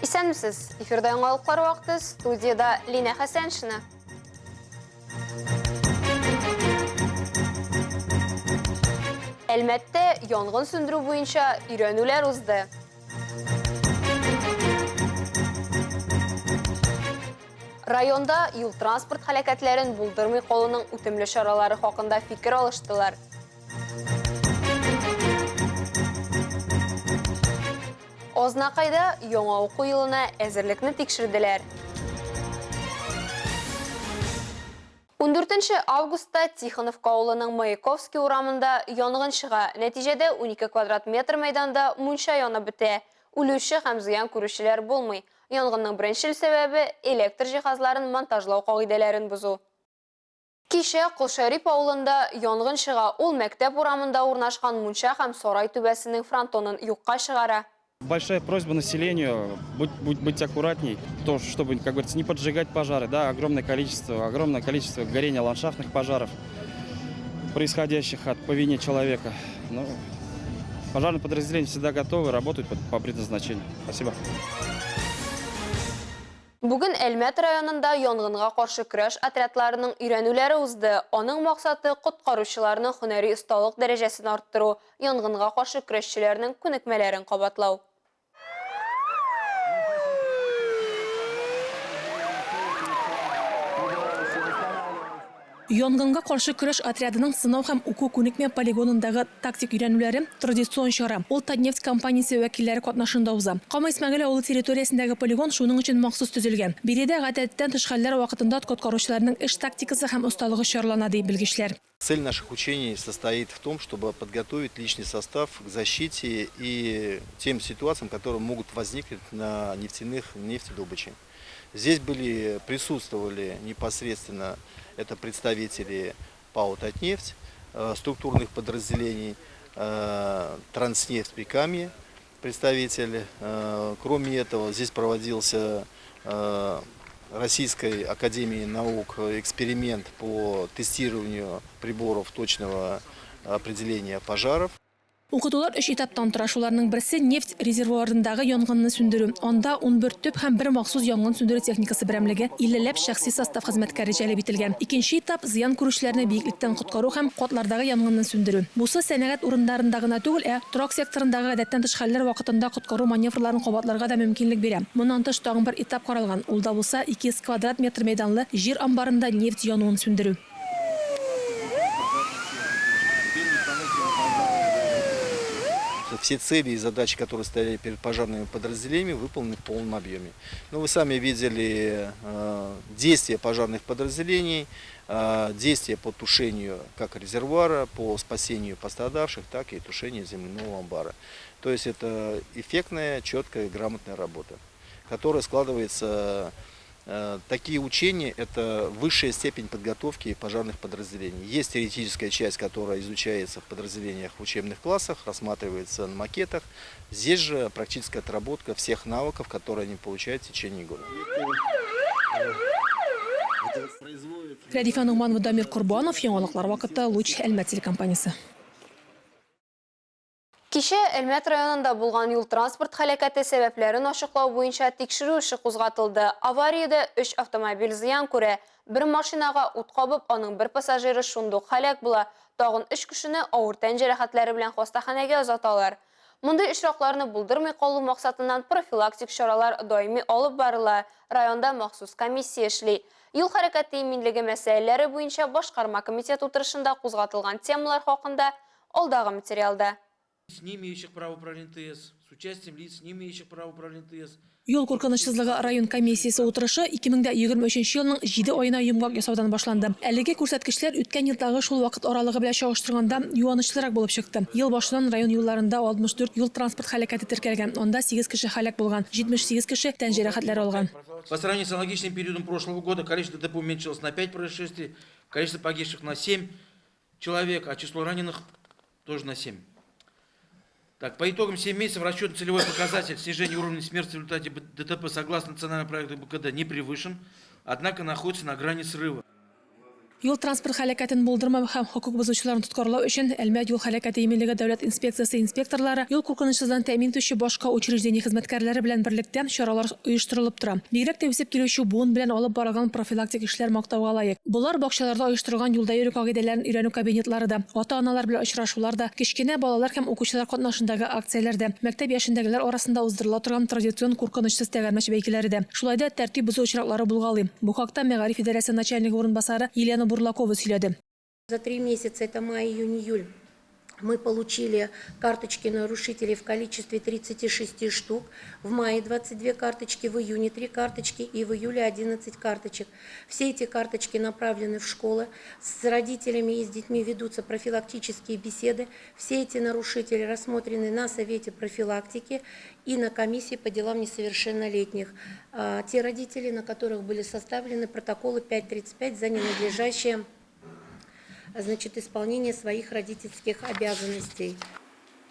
Исәнмесез! Эфирда яңалыклар вакыты, студиядә Линә Хәсәншина. Әлмәттә янгын сүндерү буенча өйрәнүләр узды. Районда юл-транспорт һәлакәтләрен булдырмый калуның үтемле чаралары хакында фикер алыштылар. Азнакайда яңа уку елына әзерлекне тикшерделәр. 14 августта Тихоновка авылының Маяковский урамында янгын чыга. Нәтиҗәдә 12 квадрат метр мәйданда мунча янып бетә. Үлүче һәм зыян күрүчеләр булмый. Янгынның беренчел сәбәбе, электр җиһазларын монтажлау кагыйдәләрен бозу. Кичә Колшәрип авылында янгын чыга, ул мәктәп урамында урнашкан мунча һәм сарай түбәсенең фронтонын юкка чыгара. Большая просьба населению, будь, будь, быть аккуратней, то, чтобы, как говорится, не поджигать пожары, да, огромное количество горения ландшафтных пожаров, происходящих от по вине человека. Ну, пожарные подразделения всегда готовы, работают по предназначению. Спасибо. Бүген Әлмәт районында янгынга каршы көрәш отрядларының өйрәнүләре узды. Аның максаты, коткаручыларның һөнәри осталык дәрәҗәсен арттыру, янгынга каршы көрәшчеләрнең күнекмәләрен кабатлау. Янгынга каршы көрәш отрядының сынау һәм уку-күнекмә полигонындагы тактик өйрәнүләре, традицион чара. Ул Татнефть компаниясе вәкилләре катнашында уза. Кама Исмәгыйль авылы территориясендәге полигон шуның өчен махсус төзелгән. Биредә гадәттән тыш хәлләр вакытында коткаручыларның эш тактикасы һәм осталыгы чарлана, ди белгечләр. Цель наших учений состоит в том, чтобы подготовить личный состав к защите и тем ситуациям, которые могут возникнуть на нефтяных нефтедобыче. Здесь были, присутствовали непосредственно это представители ПАО «Татнефть», структурных подразделений, «Транснефть» Прикамье, представители. Кроме этого, здесь проводился Российской академией наук эксперимент по тестированию приборов точного определения пожаров. Укытулар өч этаптан тора, шуларның берсе, нефть резервуарындагы янгынны сүндерү. Анда 11 төп һәм бер махсус янгын сүндерү техникасы берәмлеге, иллеләп шәхси состав хезмәткәре җәлеп ителгән. Икенче этап, зыян күрүчеләрне биеклектән коткару һәм катлардагы янгынны сүндерү. Бусы сәнәгать урыннарында гына түгел, ә торак секторындагы гадәттән тыш хәлләр вакытында коткару маневрларын кабатларга да мөмкинлек бирә. Моннан тыш, тагын бер этап каралган, ул да булса, 200 квадрат метр мәйданлы җир амбарында нефть януын сүндерү. Все цели и задачи, которые стояли перед пожарными подразделениями, выполнены в полном объеме. Но ну, вы сами видели действия пожарных подразделений, действия по тушению как резервуара, по спасению пострадавших, так и тушению земляного амбара. То есть это эффектная, четкая, грамотная работа, которая складывается. Такие учения – это высшая степень подготовки пожарных подразделений. Есть теоретическая часть, которая изучается в подразделениях в учебных классах, рассматривается на макетах. Здесь же практическая отработка всех навыков, которые они получают в течение года. Рәдифә Ногманова, Дамир Корбанов, Яңалыклар вакыты, Луч, Әлмәт телекомпаниясе. Кичә Әлмәт районында булган юл-транспорт һәлакәте сәбәпләрен ачыклау буенча тикшерү эше кузгатылды. Авариядә өч автомобиль зыян күрә. Бер машинага ут кабып, аның бер пассажиры шундук һәлак була. Тагын өч кешене авыр тән җәрәхәтләре белән хастаханәгә озаталар. Мондый очракларны булдырмый калу максатыннан профилактик чаралар даими алып барыла, районда махсус комиссия эшли. Юл хәрәкәте иминлеге мәсьәләләре буенча башкарма комитет утырышында кузгатылган темалар хакында Алдагы материалда. Лиц, не имеющих права управления ТС, с участием лиц, не имеющих права управления ТС. Юл куркынычсызлыгы район комиссиясе утырышы 2023 елның җиде аена йомгак ясаудан башланды. Әлеге күрсәткечләр үткән елдагы шул вакыт аралыгы белән чагыштырганда юанычлырак булып чыкты. Ел башыннан район юлларында 64 юл-транспорт һәлакәте теркәлгән, анда сигез кеше һәлак булган, 78 кеше тән җәрәхәтләре алган. По сравнению с аналогичным периодом прошлого года количество ДТП уменьшилось на 5 происшествий, количество погибших на 7 человек, а число раненых тоже на 7. Так, по итогам 7 месяцев расчетно-целевой показатель снижения уровня смерти в результате ДТП согласно национальному проекту БКД не превышен, однако находится на грани срыва. Юл-транспорт һәлакәтен булдырмау һәм хокук бозучыларны тоткарлау өчен Әлмәт юл һәлакәте иминлеге дәүләт инспекциясе инспекторлары юл куркынычсызлыгын тәэмин итүче башка учреждение хезмәткәрләре белән берлектә чаралар оештырылып тора. Бигрәк тә үсеп килүче буын белән алып барылган профилактик эшләр мактауга лаек. Болар, бакчаларда оештырылган юлда йөрү кагыйдәләрен өйрәнү кабинетлары да, ата-аналар белән очрашулар да, кечкенә балалар һәм укучылар катнашындагы акцияләр дә, мәктәп яшендәгеләр арасында уздырыла торган традицион куркынычсыз тәгәрмәч бәйгеләре дә. Шулай да тәртип бозу очраклары булгалый. Бу хакта мәгариф идарәсе начальнигы урынбасары Елена Бурлакова сөйләде. За три месяца, это май, июнь, июль, мы получили карточки нарушителей в количестве 36 штук. В мае 22 карточки, в июне 3 карточки и в июле 11 карточек. Все эти карточки направлены в школы. С родителями и с детьми ведутся профилактические беседы. Все эти нарушители рассмотрены на Совете профилактики и на комиссии по делам несовершеннолетних. Те родители, на которых были составлены протоколы 5.35 за ненадлежащее, значит, исполнение своих родительских обязанностей.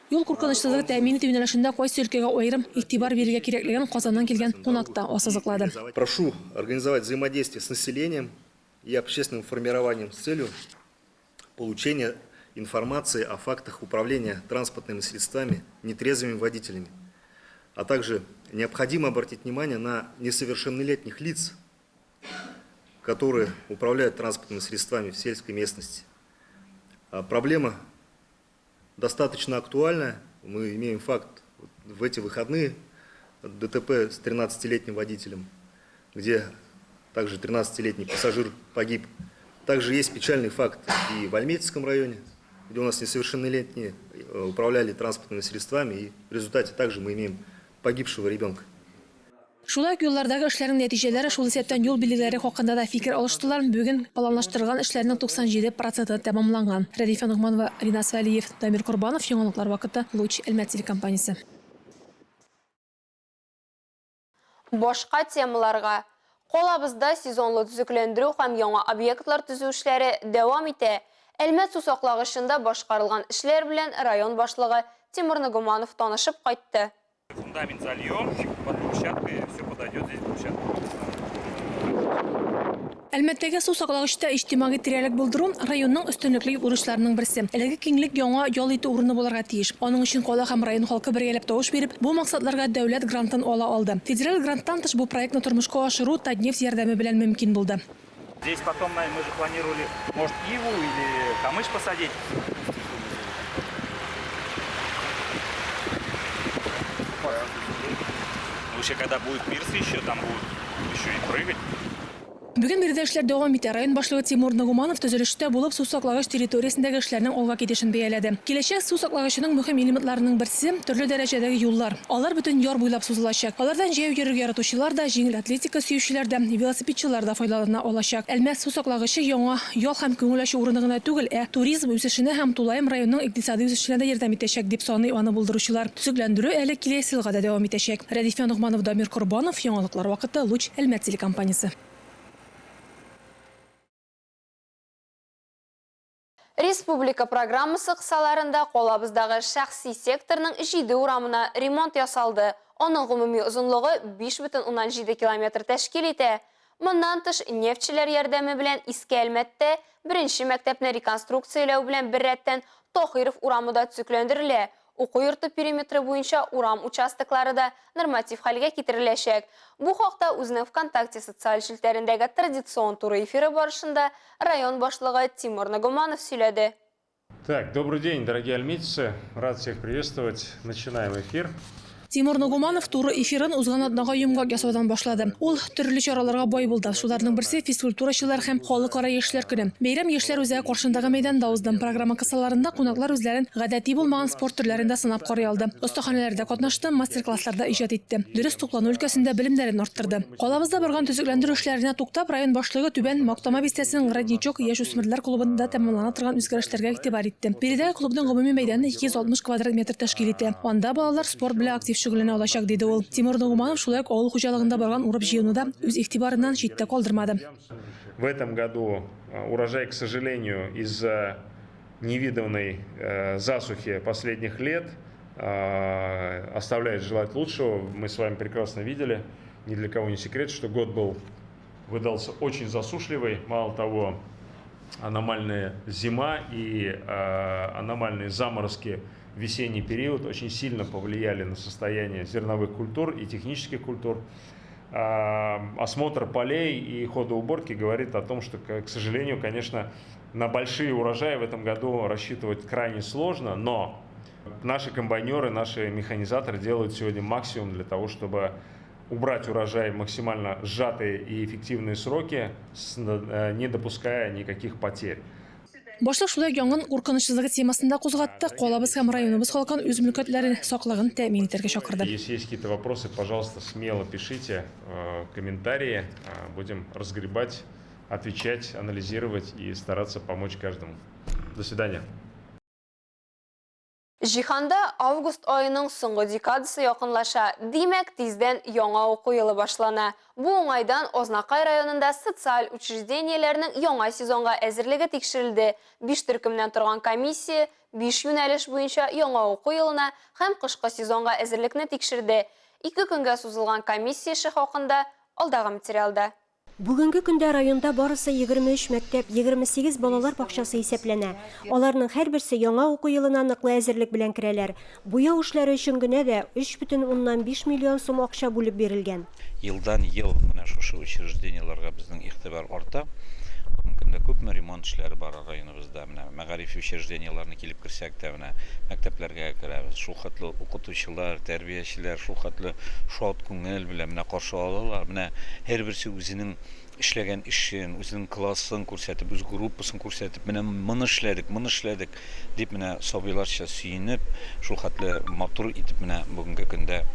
Юл куркынычсызлыгы тәэмин итү юнәлешендә кайсы өлкәгә аерым игътибар бирергә кирәклеген Казаннан килгән кунак та ассызыклады. Прошу организовать взаимодействие с населением и общественным формированием с целью получения информации о фактах управления транспортными средствами нетрезвыми водителями. А также необходимо обратить внимание на несовершеннолетних лиц, которые управляют транспортными средствами в сельской местности. Проблема достаточно актуальна. Мы имеем факт в эти выходные ДТП с 13-летним водителем, где также 13-летний пассажир погиб. Также есть печальный факт и в Альметьевском районе, где у нас несовершеннолетние управляли транспортными средствами, и в результате также мы имеем погибшего ребенка. Шулай ук юллардагы эшләрнең нәтиҗәләре, шул исәптән юл билгеләре хакында да фикер алыштылар. Бүген планлаштырылган эшләрнең 97 проценты тәмамланган. Рәдифә Ногманова, Ринас Вәлиев, Дамир Корбанов, Яңалыклар вакыты, Луч, Әлмәт телекомпаниясе. Башка темаларга. Калабызда сезонлы төзекләндерү һәм яңа объектлар төзү эшләре дәвам итә. Әлмәт су саклагычында башкарылган эшләр белән район башлыгы Тимур Нагуманов танышып кайтты. Фундамент зальем, под брусчаткой, все подойдет здесь брусчатка. Әлмәттәге су саклагычта иҗтимагый тирәлек булдыру районның өстенлекле бурычларының берсе. Әлеге киңлек яңа ял итү урыны булырга тиеш. Аның өчен кала һәм район халкы бергәләп тавыш биреп, бу максатларга дәүләт грантын ала алды. Федераль гранттан тыш бу проектны тормышка ашыру Татнефть ярдәме белән мөмкин булды. Здесь потом мы же планировали, может, иву или камыш посадить. Вообще, когда будет пирс еще, там будут еще и прыгать. Бүген биредә эшләр дәвам итә. Район башлыгы Тимур Нагуманов төзелештә булып, су саклагыч территориясендәге эшләрнең алга китешен бәяләде. Киләчәк су саклагычының мөһим элементларының берсе төрле дәрәҗәдәге юллар. Алар бөтен яр буйлап сузылачак. Алардан җәяү йөрергә яратучылар да, җиңел атлетика сөючеләр дә, велосипедчылар да файдалана алачак. Әлмәт су саклагычы яңа ял һәм күңел ачу урыны гына түгел, ә туризм үсешенә һәм тулаем районның икътисади үсешенә дә ярдәм итәчәк, дип саный аны булдыручылар. Төзекләндерү әле киләсе елга да дәвам итәчәк. Рәдифә Ногманов, Дамир Корбанов, Яңалыклар вакыты, Луч, Әлмәт телекомпаниясе. Республика программасы кысаларында калабыздагы шәхси секторның 7 урамына ремонт ясалды. Аның гомуми озынлыгы 5,7 километр тәшкил итә. Моннан тыш нефтьчеләр ярдәме белән Иске Әлмәттә беренче мәктәпне реконструкцияләү белән беррәттән Тохиров урамы да төзекләндерелә. Уку йорты периметры буенча урам участоклары да норматив хәлгә китереләчәк. Бу хакта үзенең ВКонтакте социаль челтәрендәге традицион туры эфиры барышында район башлыгы Тимур Нагуманов сөйләде. Так, добрый день, дорогие альметьевцы. Рад всех приветствовать. Начинаем эфир. Тимур Нагуманов туры эфирын узган атнага йомгак ясаудан башлады. Ул төрле чараларга бай булды. Шуларның берсе физкультурачылар һәм халыкара яшьләр көне. Бәйрәм яшьләр үзәге каршындагы мәйданда узды. Программа кысаларында кунаклар үзләрен гадәти булмаган спорт төрләрендә сынап карый алды. Остаханәләрдә катнашты, мастер-классларда иҗат итте. Дөрес туклану өлкәсендә белемнәрен арттырды. Калабызда барган төзекләндерү эшләренә туктап, район башлыгы Түбән Мактама бистәсенең Родничок яшүсмерләр клубында тәмамлана торган үзгәрешләргә игътибар итте. Биредәге клубның гомуми мәйданы 260 квадрат метр тәшкил итә. Анда балалар спорт белән актив шөгыльләнә алачак, диде ул. Тимур Нагуманов шулай ук авыл хуҗалыгында барган урып-җыюны да үз игътибарыннан читтә калдырмады. В этом году урожай, к сожалению, из-за невиданной засухи последних лет оставляет желать лучшего. Мы с вами прекрасно видели, ни для кого не секрет, что год выдался очень засушливый. Мало того, Аномальная зима и аномальные заморозки в весенний период очень сильно повлияли на состояние зерновых культур и технических культур. Осмотр полей и хода уборки говорит о том, что, к сожалению, конечно, на большие урожаи в этом году рассчитывать крайне сложно, но наши комбайнеры, наши механизаторы делают сегодня максимум для того, чтобы убрать урожай в максимально сжатые и эффективные сроки, не допуская никаких потерь. Башлык шулай ук янгын куркынычсызлыгы темасын да кузгатты, калабыз һәм районыбыз халкын үз мөлкәтләрен саклыгын тәэмин итәргә чакырды. Если есть какие-то вопросы, пожалуйста, смело пишите комментарии, будем разгребать, отвечать, анализировать и стараться помочь каждому. До свидания. Җиһанда август аеның соңгы декадасы якынлаша, димәк, тиздән яңа уку елы башлана. Бу уңайдан Азнакай районында социаль учреждениеләрнең яңа сезонга әзерлеге тикшерелде. Биш төркемнән торган комиссия биш юнәлеш буенча яңа уку елына һәм кышкы сезонга әзерлекне тикшерде. Ике көнгә сузылган комиссия эше хакында алдагы материалда. Бүгенге көндә районда барысы 23 мәктәп, 28 балалар бакчасы исәпләнә. Аларның һәрберсе яңа уку елына ныклы әзерлек белән керәләр. Буяу эшләре өчен генә дә 3,5 миллион сум акча бүлеп бирелгән. Елдан-ел менә шушы учреждениеләргә безнең игътибар арта. Бүгенге көндә күпме ремонт эшләре бара районыбызда. Менә мәгариф учреждениеләренә килеп керсәк тә, менә мәктәпләргә керәбез. Шул хәтле укытучылар, тәрбиячеләр шул хәтле шат күңел белән менә каршы алалар. Менә һәрберсе үзенең эшләгән эшен, үзенең классын күрсәтеп, үз группасын күрсәтеп, менә моны эшләдек, моны эшләдек дип менә сабыйларча сөенеп, шул хәтле матур итеп менә бүгенге көндә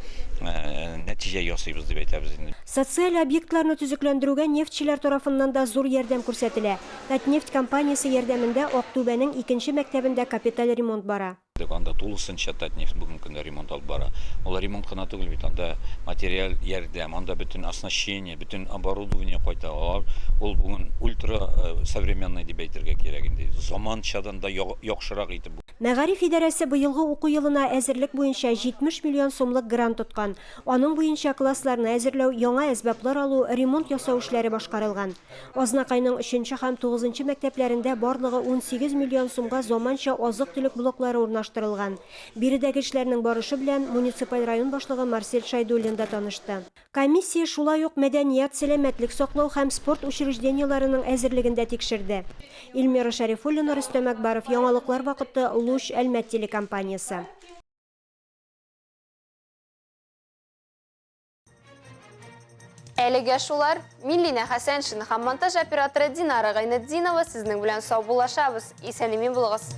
нәтиҗә ясыйбыз дип әйтәбез инде. Социаль объектларны төзекләндерүгә нефтьчеләр тарафыннан да зур ярдәм күрсәтелә. Татнефть компаниясе ярдәмендә Актүбәнең икенче мәктәбендә капиталь ремонт бара. Анда тулысынча Татнефть бүгенге көндә ремонт алып бара. Ул ремонт кына түгел бит, анда материаль ярдәм, анда бөтен оснащение, бөтен оборудование кайта. Алар ул бүген ультра современный дип әйтергә кирәк инде. Заманчадан да яхшырак итеп. Мәгариф идарәсе быелгы уку елына әзерлек буенча 70 миллион сумлык грант откан. Аның буенча классларны әзерләү, яңа әсбаплар алу, ремонт ясау эшләре башкарылган. Азнакайның өченче һәм тугызынчы мәктәпләрендә барлыгы 18 миллион сумга заманча азык-төлек блоклары урнаштырылган. Биредәге эшләрнең барышы белән муниципаль район башлыгы Марсель Шәйдуллин да танышты. Комиссия шулай ук мәдәният, сәламәтлек саклау һәм спорт учреждениеләренең әзерлеген дә тикшерде. Эльмира Шәрифуллина, Рөстәм Әкбаров, Яңалыклар вакыты, Луч, Әлмәт телекомпаниясе. Әлегә шулар. Мин Линә Хәсәншина һәм монтаж операторы Динара Гайнетдинова сезнең белән саубуллашабыз. Исән-имин булыгыз.